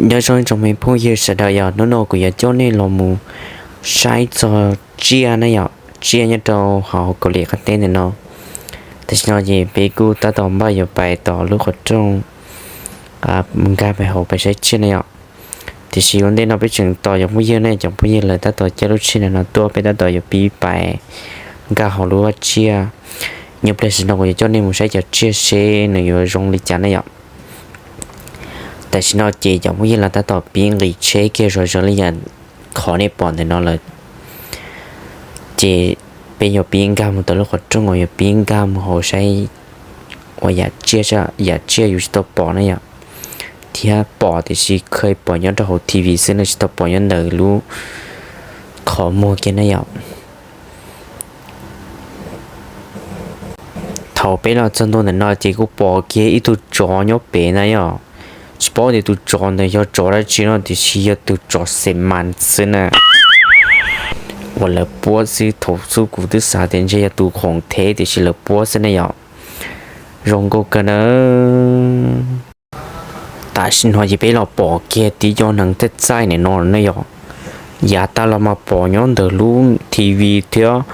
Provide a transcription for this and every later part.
Nyob zoo ib tsoom me phooj ywg sawv daws, yog hnub no kuv yuav coj nej los mus saib txog tsiaj na yom, tsiaj nyob rau hauv Kaus Lim qab teb ntawm no. Tam sim no ces peb kuj tab tom npaj yuav pais tom lub qhov rooj nkag pais hauv pais saib tsiaj na yom. Tiam sis ua ntej no peb tseem tos cov phooj ywg ne, cov phooj ywg lawv tab tom caij lub tsheb ntawm no tuaj, peb tab tom yuav pib pais nkag hauv lub vaj tsiaj. Nyob pliag sim no kuv yuav coj nej mus saib cov tsiaj seb nws yuav zoo li cas ne yom. Tam sim no ces cov phooj ywg lawv tab tom pib nqis tsheb kiag zom zaws li yam qhov nej pom ntawm no lawm. Ces peb yuav pib nkag mus tom lub qhov rooj uas yuav pib nkag mus hauv saib ua yam tsiaj, yam tsiaj yus tsis tau pom na yom, thiab pom tiam sis kheev pom nyob rau hauv T V xwb na, tsis tau pom nyob ntawm lub qhov muag kiag na yom. Thaum peb los txog ntua ntawm no ces kuj pom kiag ib tug tsov nyob pem na yom. Tsis paub tias tus tsov ntawd yog tsov dab tsi no, tiam sis yog tus tsov xes mas xwb na, uas lawv puab xwb. Thaum xub kuv twb xav tias ntshe yog tus khoom thev tiam sis lawv puab xwb ne yom. Zoo nkauj kawg na. Tam sim no ces peb los pom kiag tib co neeg txaij txaij ntawm no ne yom. Yav tas los mas pom nyob ntawm lub T V thiab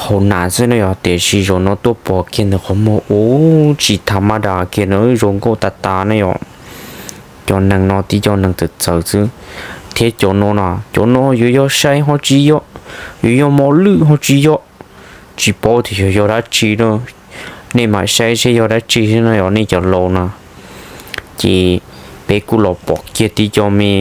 hauv nas xwb ne yom, tiam sis zaum no tuaj pom kiag ntawm qhov muag ub tsis tha maj das kiag na, zoo nkauj tas tas ne yom. Cov neeg no tib co neeg txawv txawv xwb, thiab cov no na, cov no yuav yog saib ho tsis yog, yuav yog mos lwj ho tsis yog, tsis paub tias yog yog dab tsi na. Nej mam saib seb yog dab tsi xwb no yom nej cov laus na. Ces peb kuj los pom kiag tib co me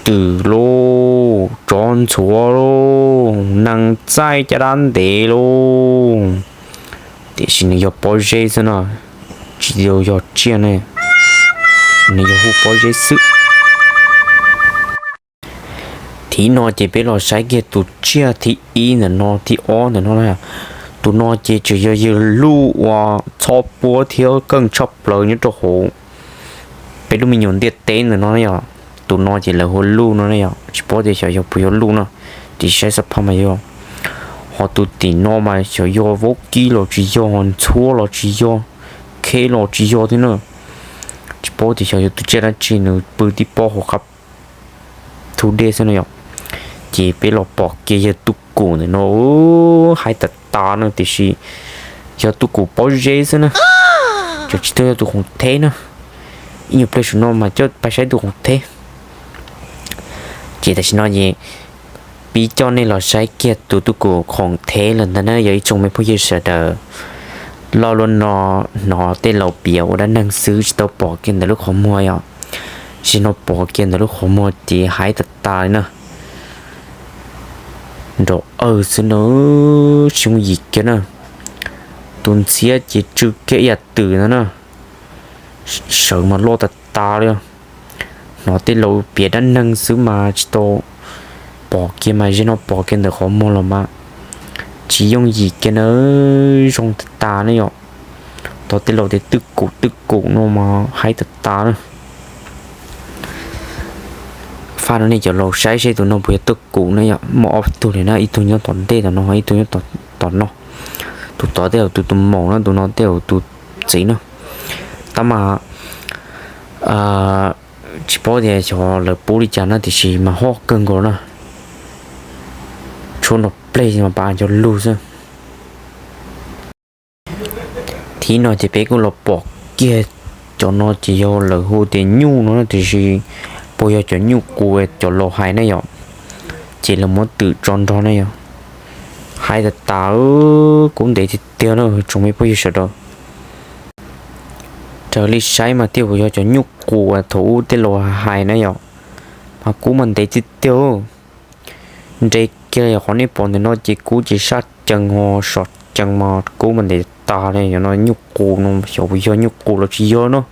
twm lauj, tsov ntxhuav lauj, neeg txaij caj dab ntev lauj. Tiam sis nws yog pob zeb xwb no, tsis yog tsiaj ne, nws yog hu pob zeb xwb. Thib no ces peb los saib kiag tus tsiaj thib ib ntawm no, thib ob ntawm no na. Tus no ces tseem yog yawg luj uas txhob puab thiab keej tshaj plaws nyob rau hauv peb lub me nyuam ntiaj teb ntawm no na yom. Tus no ces lawv hu luj no na yom, tsis paub tias xyov yog puas yog luj no, tiam sis saib xab phaj mas yog. Ho tus tim no mas xyov yog vaub kib los tsis yog, ntxhuab los tsis yog, kheb los tsis yog thiab na. Tsis paub tias xyov yog tus tsiaj dab tsi, nws pw tib pob hauv qab thu dej xwb no yom. Ces peb los pom kiag yawg tub kum ntawm no, haib tas tas no tiam sis yog tub kum pob zeb xwb na, cov tsis tau yog tus khoom thev na. Ib nyuag pliag saum no mas coj pais saib tus khoom thev. Ces tam sim no ces pib coj nej los saib kiag tus tub kum khoom thev lawm ntag na yog ib tsoom me phooj ywg sawv daws. Lo lus no hnov tej laus piav ua dab neeg xwb tsis tau pom kiag ntawm lub qhov muag yom. Zaum no pom kiag ntawm lub qhov muag ces haib tas tas li na. Nraum awj xwb na, tsis yooj yim kiag na. Tus ntxhiab ces tsw kiag ib yam twm ntag na. Sawv mas loj tas tas li. Hnov tej laus piav dab neeg xwb mas tsis tau pom kiag mas zaum no pom kiag ntawm qhov muag los mas tsis yooj yim kiag na, zoo tas tas ne yom. Tau tej laus tias twb kum twb kum no mas haib tas tas na. Faj no nej cov laus saib seb tus no puas yog twb kum na yom, muaj ob tug li na, ib tug nyob tom ntej tom no, ib tug nyob tom no. Tus tod tej zaum tus tus maum na, tus no tej zaum tus txiv na. Tab mas tsis paub tias xyov lawv pub li cas na, tiam sis mas hot kawg nkaus na. Tshuav nrog pleg mas pa cov lug xwb. Thib no ces peb kuj los pom kiag, cov no ces yog lawv hu tias nyuj no na, tiam sis puas yog cov nyuj qus cov laus hais ne yom, ces lawv muab twm tso nrog ne yom. Haib tas tas, kub ntev tiag tiag na tsoom me phooj ywg sawv daws. Raws li saib mas tej zaum yog cov nyuj qus thaum ub tej laus hais na yom, mas kub mas ntev tiag tiag. Nres kiag yog qhov nej pom ntawm no ces kub ces sab cees ho sov cees mas kub mas ntev tas li. Cov no nyuj qus no xyov puas yog nyuj qus los tsis yog no.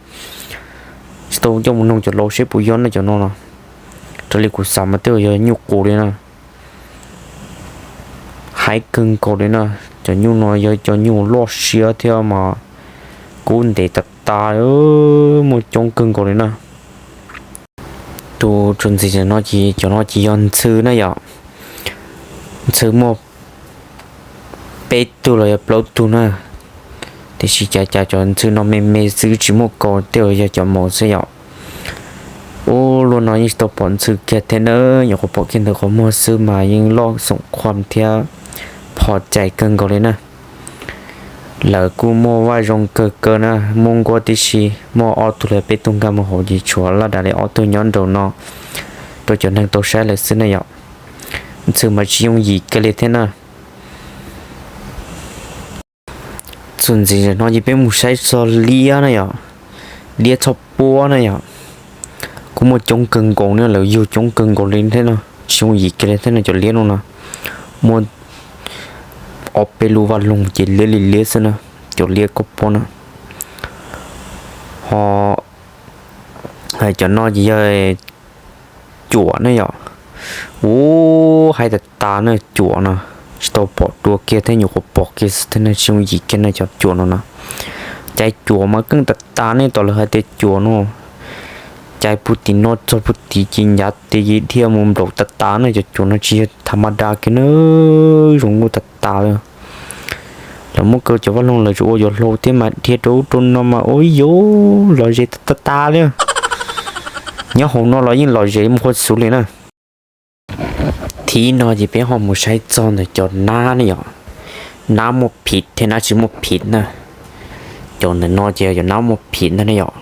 Tsis tau coj mus noog cov laus seb puas yog no cov no no. Raws li kuv xav mas tej zaum yog nyuj qus li na. Haib kawg nkaus li na. Cov nyuj no yog cov nyuj loj siab thiab mas kub ntev tas tas, muaj coob kawg nkaus li na. Tus tsuas ntxiv no ces cov no ces yog ntxhw na yom. Ntxhw muaj peb tug los yog plaub tug na, tiam sis cas cas cov ntxhw no me me xwb tsis muaj kaus, tej zaum yog cov maum xwb yom. Ub, lub no yeej tsis tau pom ntxhw kiag thiab nawb, nyuam qhuav pom kiag ntawm qhov muag xwb mas yeej loj xoom khuam thiab pho cai kawg nkaus li na. Lawv kuj muaj vaj zoo kawg kawg na, muaj nkuaj tib si, muaj ob tug los peb tug nkag mus hauv ces tshuav laj dav li ob tug nyob nraum no rau cov neeg tau saib lawm xwb na yom. Ntxhw mas tsis yooj yim kiag li thiab na. Txuas ntxiv no ces peb mus saib txog liab na yom, liab txhoj puab na yom. Kuj muaj coob kawg nkaus na, lawv yug coob kawg nkaus li thiab no, tsis yooj yim kiag li thiab no cov liab no na. Muaj ob peb lub vaj loog ces liab li liab xwb na, cov liab koj pom na. Ho cov no ces yog cuam ne yom. Ub, haib tas tas ne, cuam no tsis tau pom dua kiag thiab, nyuam qhuav pom kiag xwb thiab ne, tsis yooj yim kiag ne cov cuam no na. Cai cuam mas keej tas tas ne, tom lawv hais tias cuam no cai puag tim no txog puag tim ces ncav tes dhia mus nplaum tas tas ne, cov cuam no tsis yog tham ma da kiag na, zoo nkauj tas tas li. Lawv muab kaw cov vaj loog lawv tsuas ua yuav hlau thiab mas dhia rau ub rau no mas ua yuav lom zem tas tas li. Nyob hauv no los yeej lom zem mus qhov xwb li na. Thib no ces peb ho mus saib txog ntawm cov nab ne yom, nab muaj phiv thiab nab tsis muaj phiv na. Cov ntawm no ces cov nab muaj phiv ntag ne yom.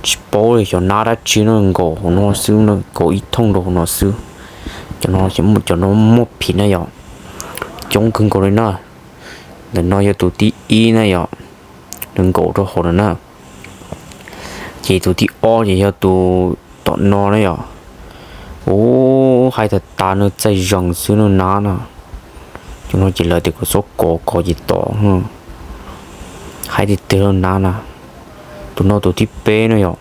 Tsis paub li cov nab dab tsi no, nkaum hauv no xwb no, nkaum ib thooj rau hauv no xwb. Cov no, cov no muaj phiv na yom, coob kawg nkaus li na. Ntawm no yog tus thib ib na yom, nws nkaum rau hauv no na. Ces tus thib ob ces yog tus tom no na yom. Ub, haib tas tas no, txaij zees xwb no nab no. Cov no ces lawv tias kom txhob kov, kov ces tom. Haib tiag tiag no nab na. Tus no tus thib peb na yom.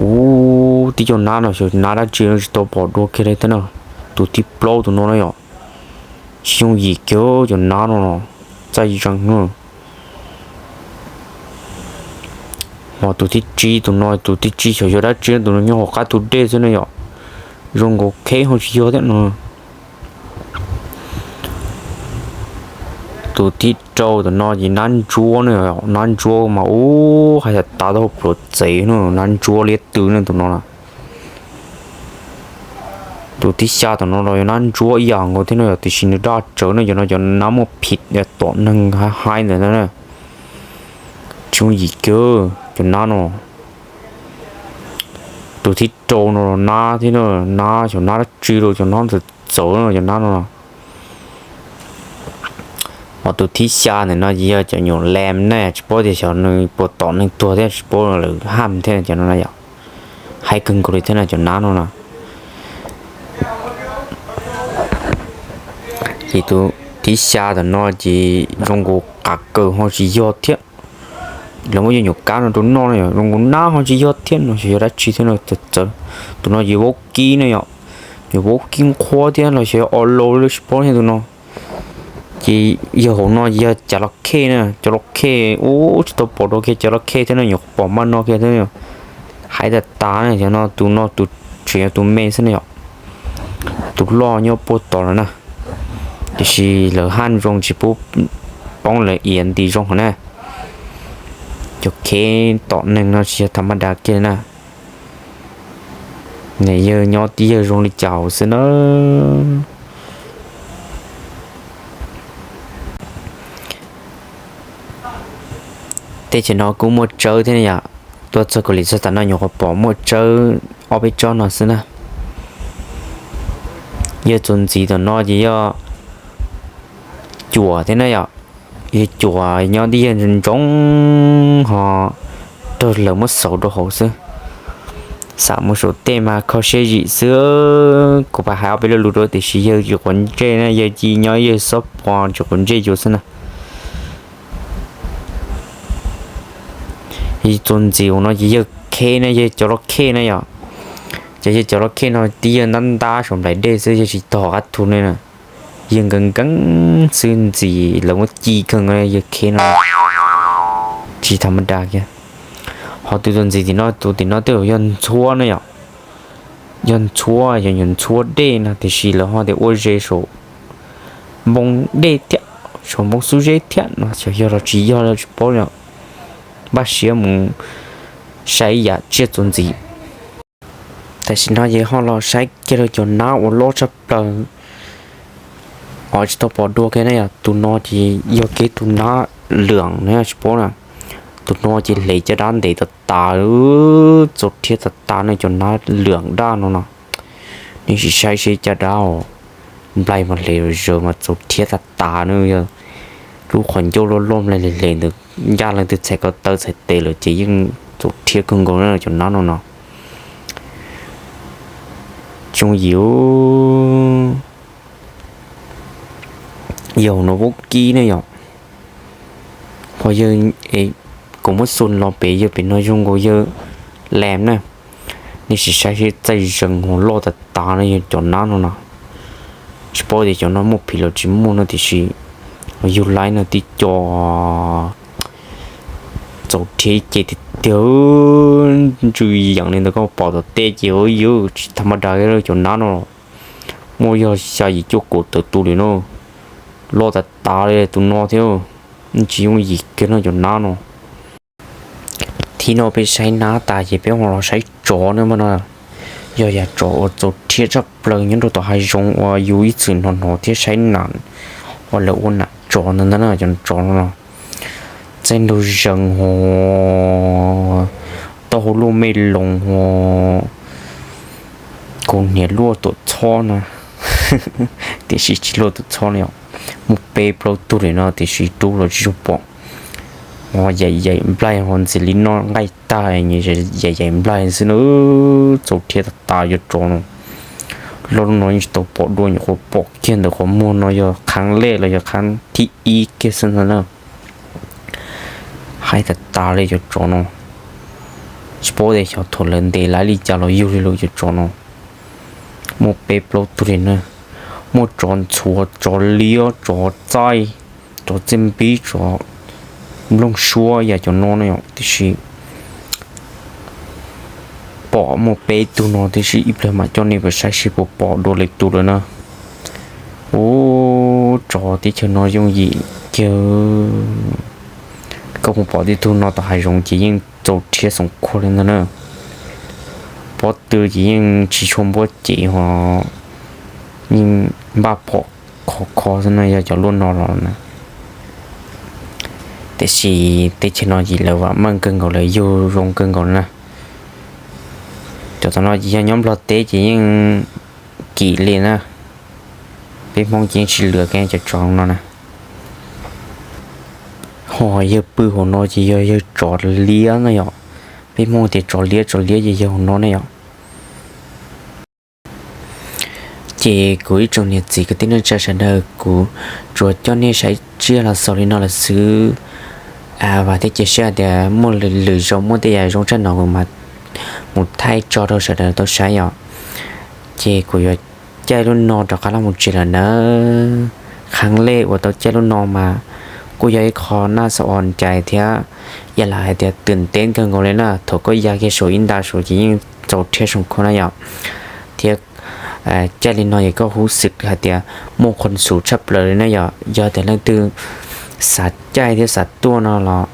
Ub, tib co nab no xyov nab dab tsi no tsis tau pom dua kiag li thiab na. Tus thib plaub tus no na yom. Tsis yooj yim kiag cov nab no no, txaij zees no. Ho tus thib tsib tus no, tus thib tsib xyov yog dab tsi, tus no nyob hauv qab tus dej xwb ne yom. Zoo nkaus kheb ho tsis yog thiab no. Tus thib rau tus no ces nab ntsuab ne, nab ntsuab mas ub, haib tas tas taub hau pluav txev no, nab ntsuab liab tw ne tus no na. Tus thib xya tus no los yog nab ntsuab ib yam nkaus thiab no yom, tiam sis nws daj tsawv ne, cov no cov nab muaj phiv tom neeg haib haib ntawd na. Tsis yooj yim kiag cov nab no. Tus thib rau no los nab thiab na, nab xyov nab dab tsi los cov nab txawv txawv no cov nab no. Ho tus thib xya ntawm no ces yog cov nyuam lees ne, tsis paub tias xyov nws puas tom neeg tuag thiab tsis paub lawv ham thiab cov no na yom. Haib kawg nkaus li thiab na cov nab no na. Ces tus thib xya ntawm no ces zoo nkaus qav kaws ho tsis yog thiab. Lawv muab cov nyuam kab no rau noj no yom, zoo nkaus nab ho tsis yog thiab no, xyov yog dab tsi thiab no txawv txawv. Tus no ces vaub kib ne yom, yog vaub kib nqhuab thiab los xyov yog o lau li tsis paub thiab tus no. Ces yog hauv no ces yog cav los khej na, cav los khej ub tsis tau pom dua kiag cav los khej thiab no, nyuam qhuav pom npaj no kiag thiab. Haib tas tas na, cov no tus no tus tseem yog tus me xwb na yom. Tus loj nyob puag tod lawm na, tiam sis lawv haj zoo tsis pub poob lawv iav nti zoo hov na. Cov kheb tom neeg no tsis yog tham ma da kiag na. Nws yawg nyob tib yawg zoo li cas hauv xwb na. Teb chaws no kuj muaj tsawb thiab yom. Tuaj txog Kaus Lim txog tas no nyuam qhuav pom muaj tsawb ob peb tsob no xwb na. Yawg txuas ntxiv tom no ces yog cuam thiab na yom. Yog cuam nyob tib yawg ntsoov ho raug lawv muab xauv rau hauv xwb. Xam mus saum tej mas kho siab zim xwb. Kuv pab hais ob peb lo lus rau tiam sis yawg tsis quav ntsej na, yawg cia nyob yawg xob pos tsis quav ntsej yus xwb na. Yog txuas ntxiv no ces yawg kheb na, yawg cov loj khej na yom. Ces yawg cov loj khej no tib yawg ntab ntab saum nplaim dej xwb, yawg tsis tog qab thu ne na. Yawg nkees nkees xwb ntxim lawv muab ci kawg, yawg kheb no tsis tham ma da kiag. Ho tus txuas ntxiv tim no, tus tim no tej zaum yog ntxhuab na yom. Yog ntxhuab, yog nyuam ntxhuab dej no tiam sis lawv ho tias ua ze saum npoo dej thiab, saum npoo xub zeb thiab no, xyov yog los tsis yog los tsis paub li. Npaj siab mus saib yam tsiaj txuas ntxiv. Tam sim no ces ho los saib kiag rau cov nab uas loj tshaj plaws os, tsis tau pom dua kiag na yom. Tus no ces yog kiag tus nab lwam na, tsis paub na. Tus no ces hle caj dab ntev tas tas, txaus rhiab tas tas na, cov nab lwam daj no no. Nej sim saib seb caj dab os, nplaig mas hle zom zaws mas txaus rhiab tas tas na. Yog lub qhov ncauj loj loj nplaig hle hle ntawd ncaj leej twg txhais ko taw txhais tes lawm ces yeej txaus rhiab kawg nkaus na cov nab no no. Tsis yooj yim. Yog no vaub kib ne yom. Ho yog kuv muab xu los pem, yog pem no zoo nkaus yawg lees na. Nej sim saib seb txaij zees ho loj tas tas no yog cov nab no no. Tsis paub tias cov no muaj phim los tsis muaj no tiam sis yug laib no tib co txaus rhiab ib ce tiag tiag. Ntsw yees li ntawd, koj pom tom tej ces ua yuav tsis tham ma da cov nab no. Muaj yog xya yim cuaj kaum tawm tus li no, loj tas tas li tus no thiab. Tsis yooj yim kiag no cov nab no. Thib no peb saib nab tas ces peb ho los saib tsov na mas no. Yog yam tsov uas txaus rhiab tshaj plaws nyob rau tom hav zoov uas yus ib txwm hnov hnov thiab saib nam uas lawv ua nam tsov ntawd ntag na, cov tsov no no. Txaij nraug zees ho, taub hau luaj mej loos ho, kaus hniav luaj tuam txhob na, tiam sis tsis luaj tuam txhob li os. Muaj peb plaub tug li no tiam sis rub los tsis tshua pom. Ho yaim yaim nplaig ho ntxiv li no nqaij tag, yaim yaim nplaig xwb na. Txaus rhiab tas tas cov tsov no. Loj loj no yeej tsis tau pom dua, nyuam qhuav pom kiag ntawm qhov muag no yog qhov lej los yog qhov thib ib kiag xwb ntag na. Haib tas tas li cov tsov no. Tsis paub tias xyov thaum lawv ntes lawv li cas los yug li lawm cov tsov no. Muaj peb plaub tug li na. Muaj tsov ntxhuav, tsov liab, tsov txaij, tsov txiaj npib, tsov nplooj suab yam cov no na yom, tiam sis pom muaj peb tug no tiam sis ib pliag mam coj nej mus saib seb puas pom dua lwm tus lawm na. Ub, tsov teb chaws no yooj yim kiag. Koj mus pom tej tug no tom hav zoov ces yeej txaus rhiab xoom khuab li ntag na. Pob tw ces yeej tsis tshua npuab cev ho yeej npaj phom khov kho xwb na yog cov luaj no los na. Tiam sis teb chaws no ces lawv vam meej kawg nkaus, lawv yug zoo kawg nkaus na. Cov tom no ces yog nyob Nplog teb ces yeej kim li na. Peb Hmoob ces yeej tsis lwm kiag cov tsov no na. Ho yawg pw hauv no ces yog yawg tsov liab na yom. Peb Hmoob tias tsov liab tsov liab ces yog hauv no ne yom. Ces kuv ib tsoom niam txiv kwv tij neej tsa sawv daws, kuv tsuas coj nej saib tsiaj los xaus li no lawm xwb. Vam thiab cia siab tias muaj lwm zaus muaj tej yam zoo tshaj no kuv mam mus thaij tso rau sawv daws tau saib yom. Ces kuv yuav caij lub no rov qab los mus tsev lawm nawb. Qhov lej uas tau caij lub no mas kuj yog ib qho naj xov os cais thiab, yam li hais tias twm teb kawg nkaus li na. Thaum koj ya kiag saum ib nta saud ces yeej txaus rhiab xoom khuab na yom. Thiab caij li no ces koj hub xwm hais tias muaj qhov xus tshaj plaws li na yom. Yog tias leej twg xav caij thiab xav tuaj no los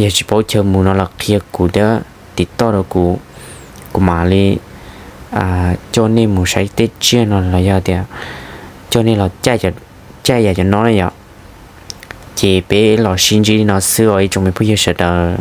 yog tsis paub chaw mus no los qhia kuv thiab, tim toj rau kuv, kuv mam li coj nej mus saib tej tsiaj no los yog tias coj nej los caij yam cov no na yom. Ces peb los sib ntsib li no xwb os ib tsoom me phooj ywg sawv daws.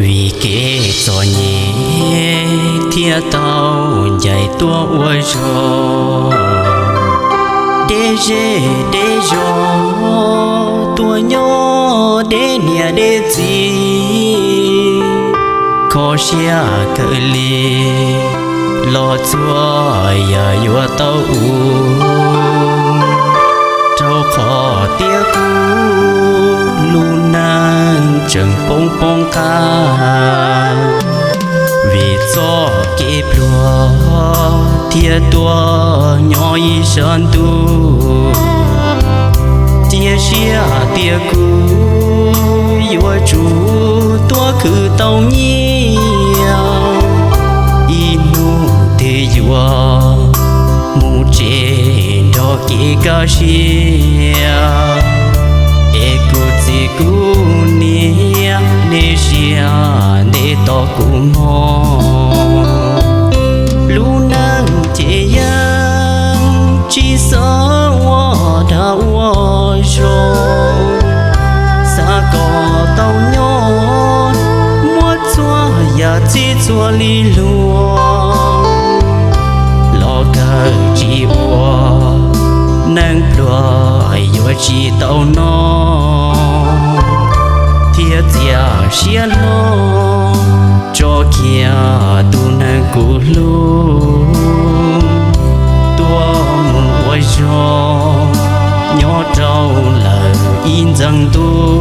Vim kev txom nyem thiaj tau ncaim tuaj ua zog, deb zej deb zos tuaj nyob deb niam deb txiv, kho siab kawg li los txhua yam yuav tau ua, rau qhov tias kuv tseem poob poob qab, vim txoj kev pluag thiaj tuaj nyob ib sab ntuj. Cia siab tias kuv yuav tsum tuaj khwv tau nyiaj, ib hnub twg yuav mus tsev nrog kev kaj siab, es kuv txiv kuv niam nej siab ntev tos kuv mog. Lub neej ces yeej tsis xav ua dag ua zog, xav kom tau nyob muaj txhua yam txhij txhua li luag, los kawg tsis ua neeg pluag yuav tsis tau noj, thiaj txias siab hlo tso kiag tus neeg kuv hlub tuaj mus ua zog nyob rau lawm ib ntxeev ntuj.